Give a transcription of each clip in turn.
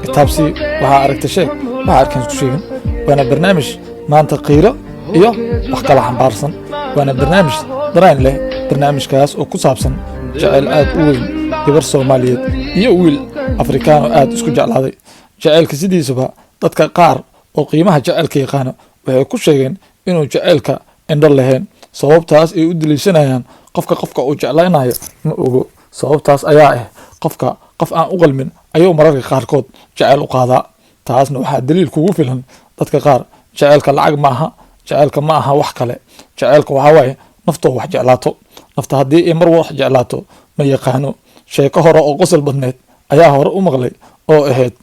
Itaabsi. Waxaa aragta sheeg, waxaa arkaan isku sheegin. Waana barnaamij maanta qiiro iyo wax kala xambaarsan, waana barnaamij dareen leh, barnaamijkaas oo ku saabsan jaceyl aad u weyn, gabar Soomaaliyeed iyo wiil Afrikaan oo aad isku jeclaaday. Jaceylka sidiisaba dadka qaar oo qiimaha jaceylka yaqaano waxay ku sheegeen inuu jaceylka indho lahayn. Sababtaas ay u daliishanayaan, qofka qofka uu jeclaynayo ma ogo. Sababtaas ayaa ah, qofka qof aan u qalmin ayuu mararka qaarkood jaceyl u qaadaa. Taasna waxaa daliil kugu filan dadka qaar, jaceylka lacag ma aha, jaceylka ma aha wax kale. Jaceylka waxaa waaye naftoo wax jeclaato. Nafta haddii ay mar wax jeclaato ma yaqaano. Sheeko hore oo qosol badneed ayaa hore u maqlay oo ahayd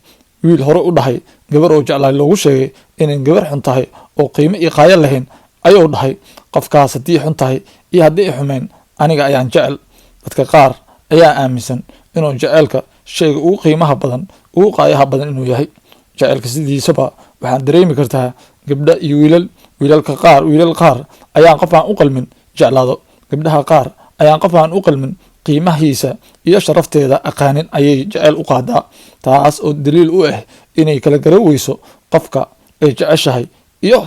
wiil hore u dhahay gabar oo jeclaay loogu sheegay inay gabar xun tahay oo qiimo iyo qaayo lahayn, ayuu dhahay: "Qofkaas haddii xun tahay iyo haddii ay xumeyn, aniga ayaan jecel." Dadka qaar ayaa aaminsan inuu jaceylka shayga ugu qiimaha badan, ugu qaayaha badan inuu yahay. Jaceylka sidiisaba waxaan dareemi kartaa gabdha iyo wiilal. Wiilalka qaar, wiilal qaar ayaan qof aan u qalmin jeclaado. Gabdhaha qaar ayaan qof aan u qalmin, qiimahiisa iyo sharafteeda aqaanin, ayay jeceyl u qaadaa. Taas oo daliil u ah inay kala garan weyso qofka ay jeceshahay iyo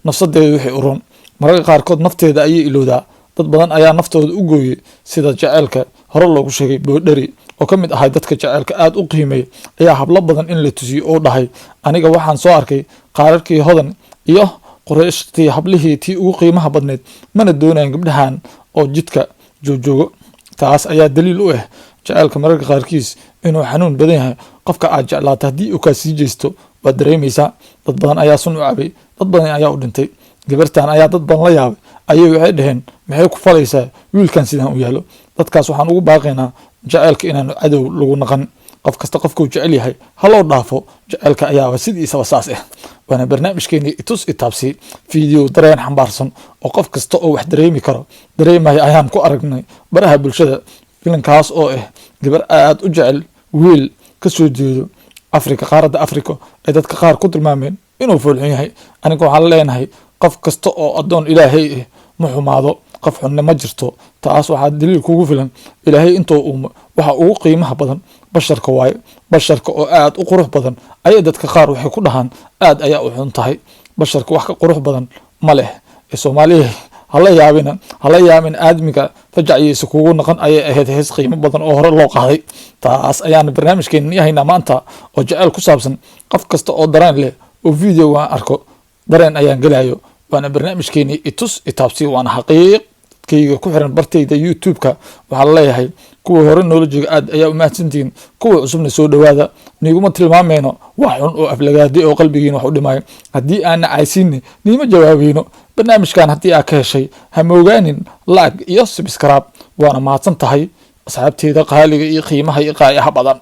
nafsadeeda wixii u run. Mararka qaarkood nafteeda ayay ilowdaa. Dad badan ayaa naftooda u gooyey sida jaceylka hore loogu sheegay. Boodheri oo ka mid ahay dadka jaceylka aada u qiimeeya ayaa hablo badan in la tusiyo oo dhahay: "Aniga waxaan soo arkay qaararkii Hodan iyo Qoreyshtii, hablihii tii ugu qiimaha badneyd, mana doonayan gabdhahan oo jidka joojoogo." Taas ayaa daliil u ah jaceylka mararka qaarkiis inuu xanuun badan yahay. Qofka aad jeclaata haddii uu kaa sii jeesto, waad dareemaysaa. Dad badan ayaa sun u cabay, dad badan ayaa u dhintay. Gabartan ayaa dad badan la yaabay, ayay waxay dhaheen: "Maxay ku falaysaa wiilkan sidaan u yaalo?" Dadkaas waxaan ugu baaqaynaa jaceylka inaanu cadow lagu naqan. Qof kasta qofkuu jecel yahay ha loo dhaafo. Jaceylka ayaaba sidiisaba saas ah. Waana barnaamijkeeni Itus Itaabsi. Video dareen xambaarsan oo qof kasta oo wax dareemi karo dareemaya ayaan ku aragnay baraha bulshada, filinkaas oo ah gabar aada u jecel wiil ka soo jeedo Africa, qaaradda Africa, ay dadka qaar ku tilmaameen inuu foolxun yahay. Aniga waxaan leenahay, qof kasta oo addoon Ilaahay ah ma xumaado, qof xunne ma jirto. Taas waxaa daliil kugu filan Ilaahay intuu uumo waxa ugu qiimaha badan basharka waaye. Basharka oo aada u qurux badan ayay dadka qaar waxay ku dhahaan: "Aad ayaa u xun tahay." Basharka wax ka qurux badan ma leh. Ee Soomaaliya, hala yaabina, hala yaabin aadmiga fajaciisa kugu naqan, ayay ahayd hees qiimo badan oo hore loo qaaday. Taas ayaana barnaamijkeena haynaa maanta oo jaceyl ku saabsan. Qof kasta oo dareen leh oo video aan arko, dareen ayaan gelayo. Waana barnaamijkeeni Itus Itaabsi, waana xaqiiq. Dadkayga ku xiran bartayda YouTube-ka waxaa leeyahay, kuwa hore noola jooga aad ayaa umahadsantihiin, kuwa cusubna soo dhowaada. Niiguma tilmaameyno wax xun oo aflagaadi oo qalbigiina wax u dhimayo. Haddii aana caysiinni, niima jawaabayno. Barnaamijkan haddii aa ka heshay, ha moogaanin like iyo subscribe. Waana mahadsan tahay, asxaabteeda qaaliga iyo qiimaha iyo qaayaha badan.